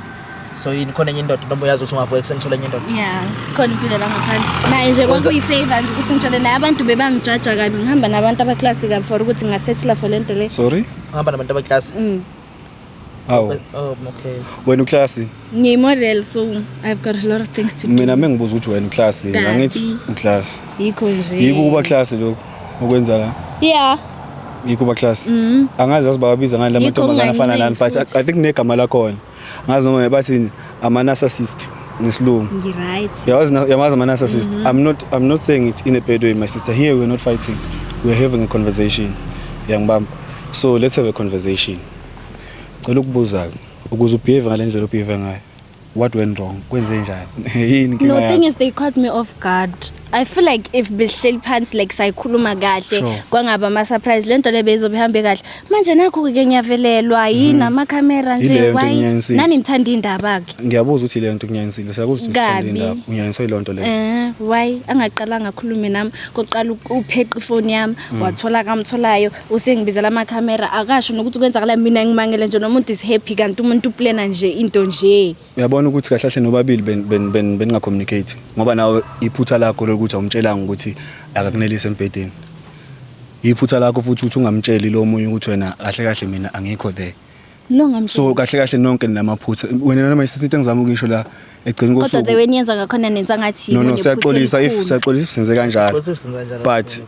So yini, khona enye indoda noma uyazi ukuthi ungavuka ekuseni uthole enye indoda? Ya, khona impilo la ngaphandle. Naye nje kwakuyi-favor nje ukuthi ngitshele naye, abantu bebangijaja kabi ngihamba nabantu abaklasi kabi for ukuthi ngingasethila for le nto le. Sorry? Uhamba nabantu abaklasi? Mm. Awu. Oh, okay. Wena uklasi. Ngiyi-model, so I've got a lot of things to do. Mina mengibuza ukuthi wena uklasi, Kabi. angithi uklasi. Yikho nje. Yiko kuba klasi lokho okwenza la. Yeah. Yiko kuba klasi. Angazi azi bawabiza ngani la Yikho mantombazana afana nani, but ngingancengi futhi. I think negama lakhona. Angazi noma bathi ama narcissist ngesilungu. Ngi-right. Yawazi yamazi ama narcissist. I'm not saying it in a bad way, my sister. Here we're not fighting. We're having a conversation. Yangibamba. So let's have a conversation. Cela ukubuza ukuze ubehave ngale ndlela obehave ngayo. What went wrong? Kwenze njani? Yini inkinga No, thing yakho? is they caught me off guard. I feel like if besihleli phansi like sayikhuluma kahle, kwangaba ama-surprise, le nto le beyizobe ihambe kahle. Manje nakho-ke ngiyavelelwa yini amakhamera nje. Yileyo nto Why enginyanisile. nani ngithanda iy'ndaba-ke? Ngiyabuza ukuthi le nto kunyanisile. Siyakuzwa ukuthi sithanda Kabi. indaba. Unyaniswe yiloo nto leyo. Why angaqalanga akhulume nami kokuqala? Upheqa ifoni yami, wathola kamtholayo, usengibizela amakhamera, akasho nokuthi kwenzakala. Mina ngimangele nje nomuntu is happy, kanti umuntu uplana nje into nje. Uyabona ukuthi kahle kahle nobabili beninga-communicate ngoba nawe iphutha lakho lokuthi awumtshelanga ukuthi akakunelisi embhedeni. Iphutha lakho futhi ukuthi ungamtsheli lo munye ukuthi wena kahle kahle mina angikho there. Lo ngamtshela. So kahle kahle nonke ninamaphutha. Wena noma isisi, into engizama ukuyisho la egcini Kodwa the kosuku. way niyenza ngakhona, nenza ngathi No, no, yibo siyaxolisa if nephutha elikhulu. siyaxolisa if senze kanjalo. Futhi senza kanjalo. But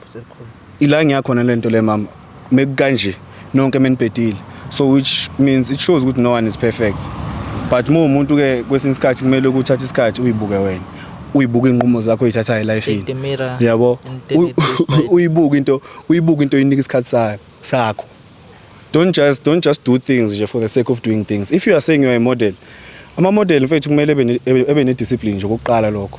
ila ngiyakhona lento le mama, mekukanje nonke menibhedile, so which means it shows ukuthi no one is perfect, but uma umuntu ke kwesinye isikhathi kumele ukuthatha isikhathi uyibuke wena, uyibuke inqumo zakho oyithathayo Take elifini. the mirror Yabo. and turn it this side. Uyibuke into, uyibuke into, uyinika isikhathi sayo. sakho. Don't just do things nje for the sake of doing things. If you are saying you are a model, ama model mfethu kumele ebe ne discipline nje okokuqala lokho.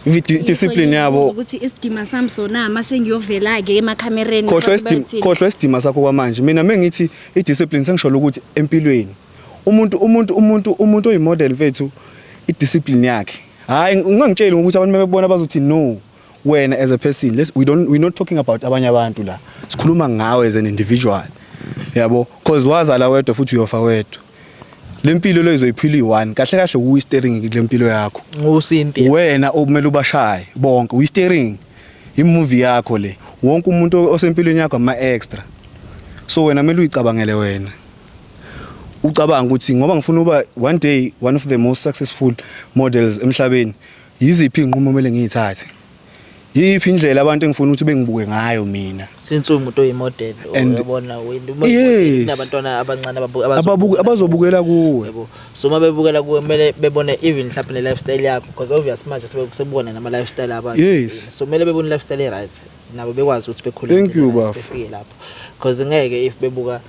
If discipline yabo ukuthi isidima sami sona mase ngiyovela ke emakhamereni. Khohlwa isidima, khohlwa isidima sakho kwamanje. Mina mengithi i-discipline, sengisholo ukuthi empilweni umuntu oyimodel mfethu, i-discipline yakhe, hayi ungangitsheli ngokuthi abantu bebebona bazothi no. Wena as a person, let's we don't we're not talking about abanye abantu la, sikhuluma ngawe as an individual, yabo, cause wazala wedwa futhi uyofa wedwa. Lempilo lo izoyiphila iyi-one kahle kahle, uyi-steering kule mpilo yakho. Ngusinti. Wena okumele ubashaye bonke, uyi-steering imovie yakho le. Wonke umuntu osempilweni yakho ama-extra, so wena kumele uyicabangele wena, ucabanga ukuthi ngoba ngifuna uba one day one of the most successful models emhlabeni, yiziphi iy'nqumo kumele ngiyithathe, yiphi indlela abantu engifuna ukuthi bengibuke ngayo mina. Since umuntu oyimodel, uyabona wena, nabantwana abancane abazobukela kuwe. Yebo, so uma bebukela kuwe kumele bebone even mhlawumbe ne-lifestyle yakho, because obvious manje sebona nama-lifestyle abantu. So kumele bebone i-lifestyle e-right, nabo bekwazi ukuthi bekhule Thank you, ngendlela right, bafo. befike lapho, because ngeke if bebuka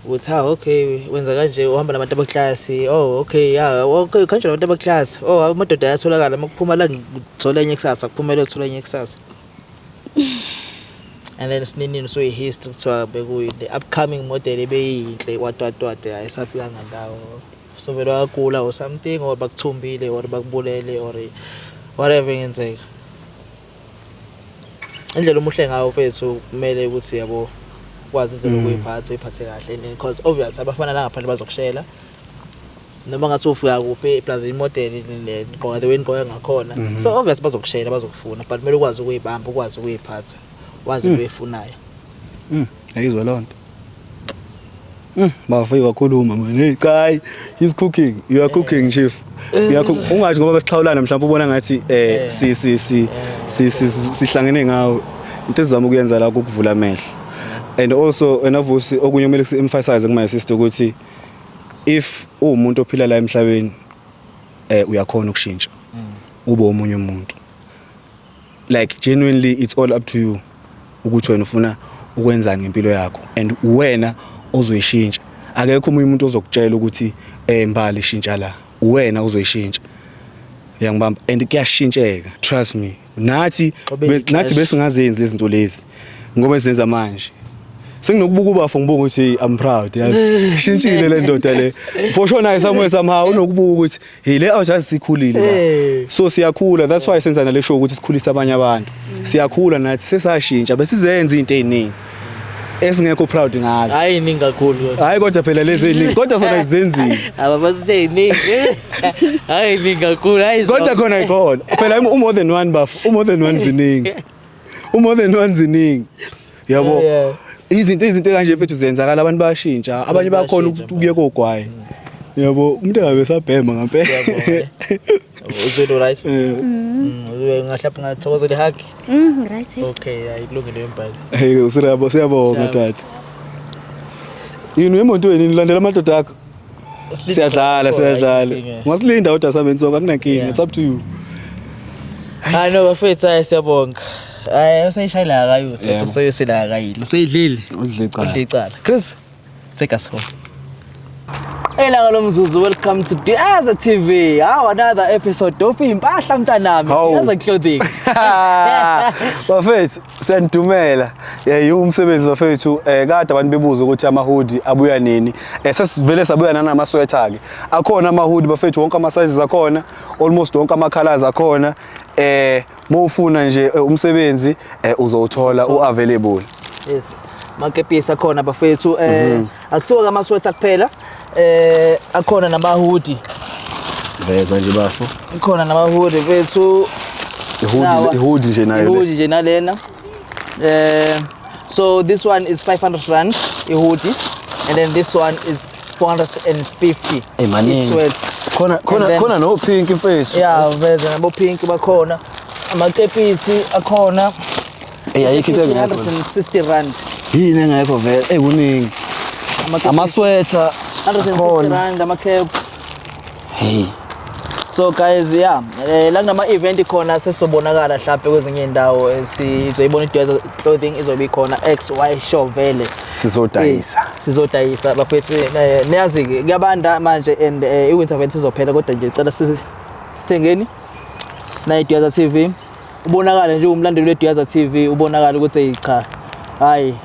ukuthi ha, okay, wenza kanje, uhamba nabantu abaklasi, oh okay, yeah, okay, kanjalo nabantu abaklasi, oh, amadoda ayatholakala, makuphuma la ngithola enye kusasa, kuphumela uthola enye kusasa, and then sininini soyi-history kuthiwa bekuyi the upcoming model ebeyinhle watwatwate, ayisafikanga ndawo, so vele wagula or something, or bakuthumbile or bakubulele or whatever ingenzeka. Indlela omuhle ngayo mfethu, kumele ukuthi, yabo, ukwazi indlela yokuyiphatha, uyiphathe kahle, and because obvious abafana la ngaphandle bazokushela noma ngathi ufika kuphi plus imodel nigqoka the way nigqoke ngakhona, so obvious bazokushela, bazokufuna, but kumele ukwazi ukuyibamba, ukwazi ukuyiphatha, wazi into oyifunayo. Ayizwa loo nto. Bafo wakhuluma man. Hey, cha, he's cooking. You are cooking, chief. You are cooking. Ungathi ngoba besixhawulana mhlawumbe ubona ngathi si si si si si sihlangene ngawo. Into ezizama ukuyenza la ukuvula amehlo. And also wena Vusi, okunye kumele si emphasize ku my sister ukuthi if uwumuntu ophila la emhlabeni, uyakhona ukushintsha. Ube omunye umuntu. Like genuinely, it's all up to you ukuthi wena ufuna ukwenzani ngempilo yakho, and wena ozoyishintsha, akekho omunye umuntu ozokutshela ukuthi Mbali, shintsha la. Wena uzoyishintsha, uyangibamba? And kuyashintsheka, trust me. Nathi Qobe nathi ixesha. Besingazenzi lezi zinto lezi ngoba ezenza manje. Senginokubuka ubafo, ngibuka ukuthi hey, I'm proud, yazi, shintshile le ndoda le for sure. Naye somewhere somehow unokubuka ukuthi hey, le awujazi sikhulile la. So siyakhula, that's why senza nale show ukuthi sikhulise abanye abantu. Siyakhula nathi, sesashintsha, besizenza izinto eziningi esingekho proud ngazo. Hayi, iningi kakhulu kodwa. Hayi, kodwa phela lezi eziningi kodwa zona zenzile. Aba basithe iningi, hayi, iningi kakhulu, hayi. Kodwa khona ikhona phela u-more than one, bafo, u-more than one ziningi, u-more than one ziningi, yabo. Izinto kanje mfethu ziyenzakala, abantu bayashintsha, abanye bayakhona Bayashintsha. ukuye kogwayi, yabo, umuntu engabe sabhema ngampela. Yabo, uzwelo, right? Eh. Ngahlapha ngathokozela ihug. Right. Eh. Okay, hayi, kulungile yembali. Hey, siyabonga, siyabonga. Siyabonga. Tata, yini emotweni nilandela amadoda akho? Siyadlala, siyadlala. Ungasilinda kodwa sihambeni sonke, akunankinga. It's up to you. Hayi no bafethu, hayi, siyabonga. Hayi, usayishayela akayusi kodwa. Yebo. Soyosela akayidli, useyidlile. Udle icala. Udle icala. Chris, take us home. Elanga lomzuzu, welcome to Diaza TV. How another episode of Impahla mntanami. Hawu. Diaza Clothing. Bafethu, siyanidumela. Yiwo umsebenzi bafethu. Kade abantu bebuza ukuthi ama-hoodie abuya nini. Sesivele sabuya nanama-sweater ke. Akhona ama-hoodie bafethu, wonke ama-sizes akhona, almost wonke ama-colors akhona. Mawufuna nje umsebenzi uzowuthola u-available. Yes. Makepisi akhona bafethu. Akusiwo ama sweater kuphela. Akhona nama hoodie. Veza nje bafo. Ikhona nama hoodie bafethu. I-hoodie, i-hoodie nje nayo le. I-hoodie nje nalena. So this one is 500 rand i-hoodie, and then this one is 450. Eh, maningi. I-sweat. Khona khona And then- khona no pink mfethu. Yeah, veze nabo pink bakhona. Amakepisi akhona. Eh, ayikho into engekho. 160 rand. Yini engekho vele? Kuningi. Amakepisi Ama-sweater 160 akhona. rand ama-cap. Hey. So guys, yeah, la kunama event khona sesobonakala mhlawumbe kwezinye indawo, sizoyibona iDueza Clothing izobe ikhona XY show vele. Sizodayisa. Sizodayisa bafethu, niyazi-ke kuyabanda manje and i-winter vele izophela, kodwa nje cela sithengeni na iDuyaza TV, ubonakale nje umlandeli weDuyaza TV, ubonakale ukuthi hey cha, hayi,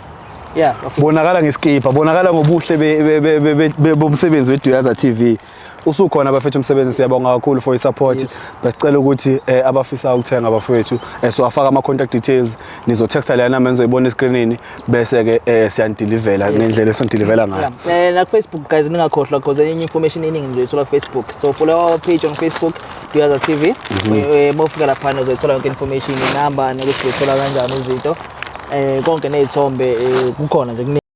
yeah bafethu. Bonakala ngeskipa, bonakala ngobuhle bomsebenzi weDuyaza TV. Usukhona bafethu umsebenzi, siyabonga kakhulu for i-support. Besicela ukuthi abafisa ukuthenga bafethu, siwafaka ama-contact details, nizotexta lana namba enizoyibona escreenini, bese-ke siyanidilivela ngendlela esonidilivela ngayo. Yeah. Na ku-Facebook guys, ningakhohlwa, because enye information eningi nje uyithola ku-Facebook. So follow our page on Facebook, Duyaza TV. Mawufika laphana uzoyithola yonke information, inamba nokuthi uyithola kanjani izinto. Konke nezithombe, kukhona nje kuningi.